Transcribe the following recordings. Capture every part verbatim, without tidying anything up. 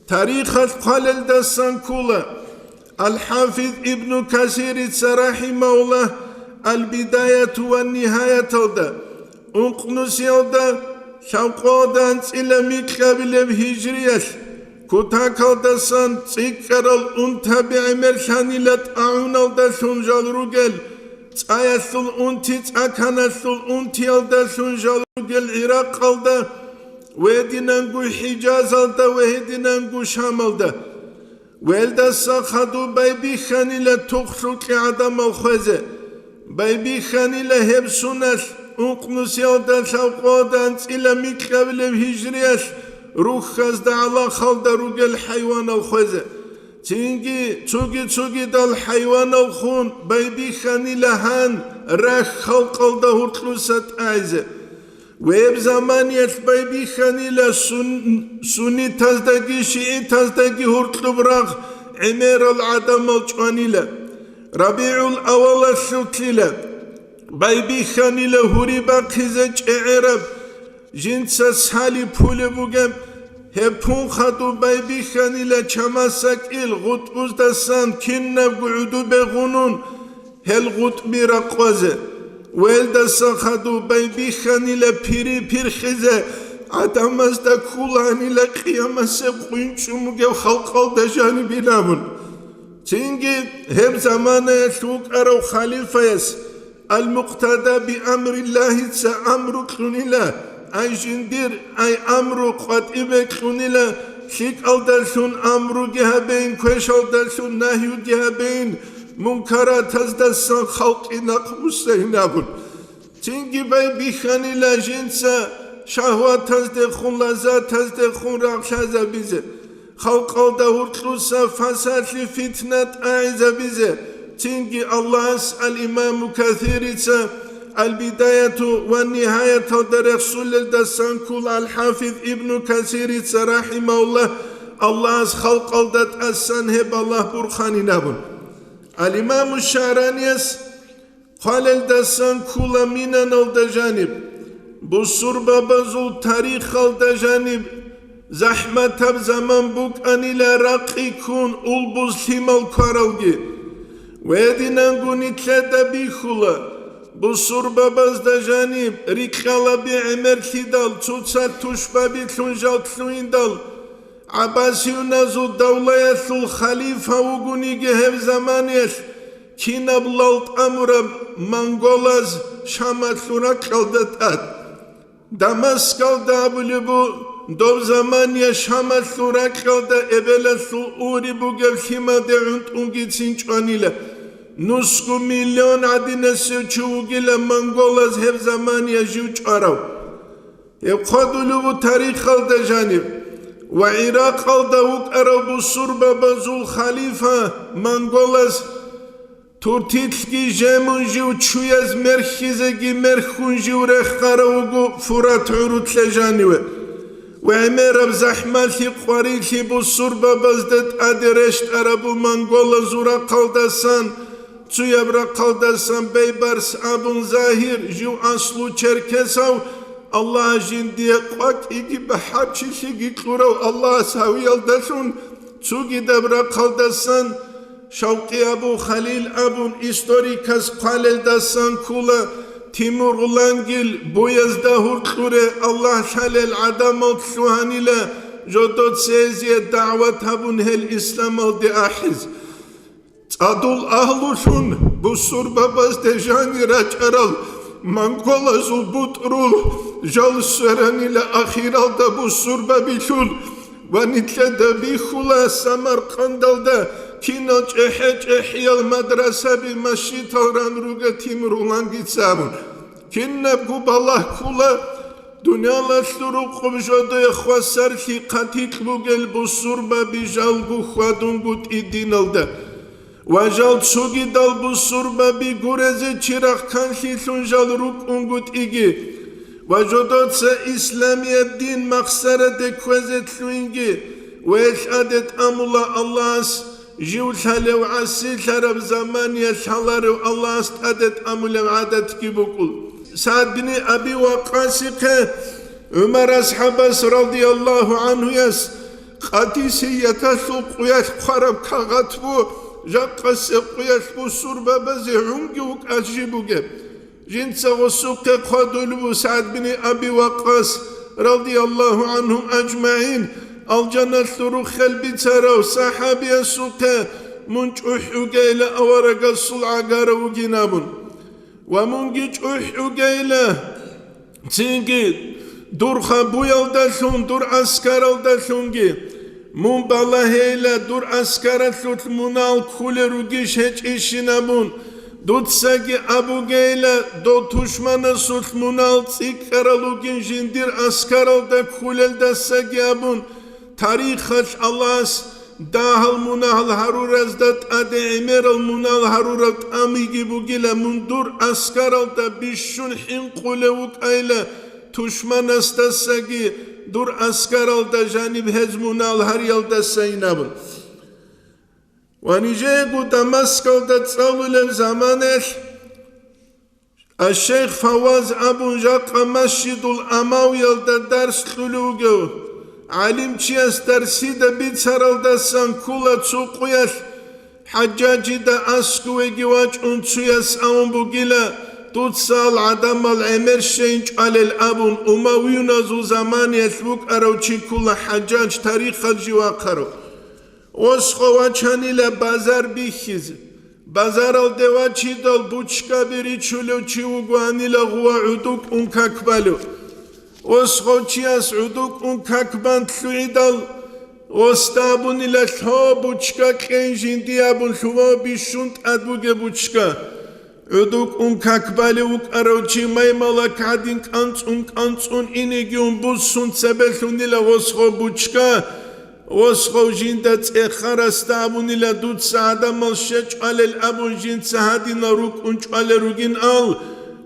Тарихалъ хъвалелдасан ккола, Ал-ХӀафиз Ибну Касирица, рахӀимагьуллагь, Ал-Бидаяту ва Нигьаяталда, ункънусиялда, лъабкъоялда анцӀила микьабилеб гьижриялъ, кутакалдасан цӀикӀкӀарал унтаби гӀемерлъанила тӀагӀуналдалъун жал ругел, цӀаялъул унти, цӀаканалъул унтиялдалъун жал ругел ГӀиракъалда, ва гьединанго ХӀижазалда ва гьединанго Шамалда. Велдаса хадуб байбихьанила тухлъукьи гӀадамал хвезе. Байбихьанила гьеб суналъ, ункънусиялда лъабкъоялда анцӀила микьабилеб гьижриялъ, рухьазда гӀалахалда ругел хӀайванал хвезе. Цинги цуги-цугидал хӀайванал хун байбихьанила гьан рахь халкъалда гьуркьуса тӀагӀизе. Гьеб заманиялъ байбихьанила сун-, суннитаздаги шигӀитаздаги гьуркьуб рагъ гӀемерал гӀадамал чӀванила. РабигӀул авалалъулъила байбихьанила гьури бахъизе чӀегӀераб, жинца сали пулеб бугеб, гьеб пун хадуб байбихьанила чамасакӀил гъутӀбуздасан кинабго гӀудубе гъунун, гьел гъутӀби ракъвазе. Велдаса хадуб байбихьанила пири пирхизе, гӀадамазда кколанила къиямасеб къвинчӀун бугеб халкъалда жанибилабун. Цинги гьеб заманаялъ вукӀарав халифаяс Ал-Мукътада би амриллагьица амру кьунила, ай жиндир, ай амру къватӀибе кьунила, лъикӀалдалъун амруги гьабейин, квешалдалъун нагьюги гьабейин, мункаратаздасан халкъи нахъ буссайин абун. Цинги байбихьанила жинца шагьватаздехун, лаззатаздехун рагълъазабизе, халкъалда гьуркьуса фасадлъи, фитна тӀагӀизабизе. Цинги Аллагьас ал-Имаму Касирица Ал-Бидаяту ва Нигьаяталда рехсулелдасан ккола Ал-ХӀафиз Ибну Касирица, рахӀимагьуллагь, Аллагьас халкъалда тӀасан гьеб балагь бурханин абун. Ал-Имаму ШагӀранияс хъвалелдасан ккола Минаналда жаниб, бусурбабазул тарихалда жаниб, захӀматаб заман букӀанила ракъи ккун улбуз лъимал кваралги. Гьединанго нилъеда бихьула, бусурбабазда жаниб рикьалаби гӀемерлъидал, цоцал тушбабилъун жал лъугьиндал, гӀаббасиюназул давлаялъул халифа вугониги гьеб заманиялъ, кинаб лал тӀамураб монголаз Шамалъул ракьалда тӀад. Дамаскалда абулеб бу, доб замания Шамалъул ракьалда эбелалъул ури бугеб лъимаде гӀунтӀунгицин чӀванила. Нусго миллион гӀадинасев чи вугила монголаз гьеб замания жив чӀварав. Гьеб хъвадулев ву тарихалда жаниб ва ГӀиракъалда вукӀарав бусурбабазул халифа монголаз туртилъги жемун жив чуяз мерхьизеги мерхьун жив рехарав вуго Фурат гӀурулъа жаниве. Ва гӀемераб захӀмалъи къварилъи бусурбабазда тӀаде рещтӀарабу монголазул рахъалдасан, цуяб рахъалдасан Бейбарс абун загьир, жив аслу черкесав, Аллагь жиндие къвакӀиги бахӀарчилъиги кьурав Аллагьас гьавиялдалъун, цугидаб рахъалдасан Шавкъи Абу Халил абун историкас хъвалелдасан ккола, Тимур Гъулангил буязда гьуркьуре Аллагь лъалел гӀадамал лъугьанила жодоцезе дагӀват гьабун гьел исламалде ахӀиз. ЦӀадул агьлулъун бусурбабазде жани рачӀарал монголазул бутӀрул жал сверанила ахиралда бусурбабилъул ва нилъеда бихьула Самаркъандалда кинал чӀехӀе-чӀехӀиял мадрасаби, масжидал ран руго Тимур Гъулангица абун. Кинабго балагь ккола, дуниялалъул рукъуб жодое хвасарлъи хъатикь бугел бусурбаби жалго хьвадунгутӀи диналда. Ва жал цогидал бусурбаби гурезе чирагъ канлъилъун жал рукӀунгутӀиги, ва жодоца исламияб дин махсараде кквезе лъугьинги, ва гьелъ тӀаде тӀамула Аллагьас жив лъалев гӀасилъараб замания лъаларев Аллагьас тӀаде тӀамулев гӀадатги букӀул. СагӀд бин Аби Ваккасихъе ГӀумар асхӀабас радияллагьу гӀанхуяс Къадисияталъул къуялъ хъвараб кагъат бу, жакъасеб къуялъ бусурбабазе гӀунги вукӀалъ жиб бугеб. Жинца гъосухъе хъвадулеб бу СагӀд бин Аби Ваккъас, радияллагьу гӀанхум ажмагӀин, алжаналъул руххел бицарав сахӀабиясухъе, мун чӀухӀ вугейила аварагасул гӀагарав вугин абун. Ва мунги чӀухӀ вугейила, цинги дур хабуялдалъун, дур аскаралдалъунги. Мун балагьейила, дур аскаралъулъ мунал ккулел ругищ гьечӀищин абун, дуцаги абугейила, дов тушманасулъ мунал цӀикӀкӀарал ругин жиндир аскаралда ккулелдасаги абун, тарихалъ Аллагьас дагьал мунагьал гьаруразда тӀаде гӀемерал мунагьал гьарураб тӀамиги бугила, мун дур аскаралда бищун хӀинкъулев вукӀайла, тушманасдасаги дур аскаралда жаниб гьез мунагьал гьариялдасайин абун. Ва нижеего Дамаскалда цӀалулеб заманалъ Аш-шейх Фавваз абун жакъа Масжидул Амавиялда дарс кьулев вугев гӀалимчияс дарсида бицаралдасан ккола цо къуялъ, ХӀажжажида аскӀовеги вачӀун цояс абун бугила, дуца ал гӀадамал гӀемер щейин чӀвалел абун, умавиюназул заманиялъ вукӀарав чи ккола ХӀажжаж, тарихалъ жив вахъарав. Осхо вачанила базар бихьизе. Базаралде вачидал бучкаби ричулев чи вугоанила гъува гӀудукӀун как балев. Осхо чияс гӀудукӀун как бан лъугӀидал, осда абунила лъо бучка кьейин жиндие абун лъугьа бищун тӀад бугеб бучка. ГӀудукӀун как балев вукӀарав чи маймалак гӀадин кӀанцӀун-кӀанцӀун инеги ун буссун цебелъунила восхо бучка. Восхо жинда цӀехарасда абунила дуца гӀадамал щечӀвалел абун жинца гьадинал рукӀун чӀвалел ругин ал,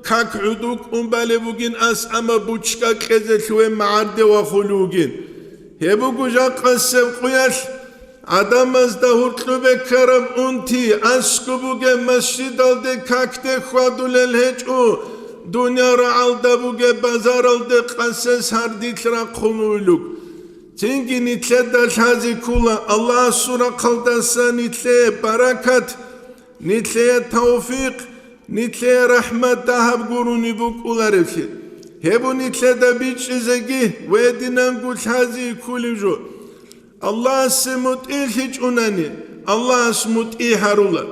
как гӀудукӀун балеб бугин ас, амма бучка кьезе лъугьа магӀарде вахулев вугин. Гьеб буго жакъасеб къуялъ. ГӀадамазда гьуркьубе ккараб унти, аскӀоб бугеб масжидалде какде хьвадулел гьечӀо, дуниял рагӀалда бугеб базаралде къасес гьардилъ рахъун вуйлуг. Цинги нилъеда лъази ккола Аллагьасул рахъалдаса нилъее баракат, нилъее тавфикъ, нилъее рахӀмат дагьаб гурони букӀулареблъи. Гьеб нилъеда бичӀчӀизеги ва гьединанго лъази кколеб жо. Аллагьасе мутӀигӀлъичӀунани, Аллагьас мутӀигӀ гьарула.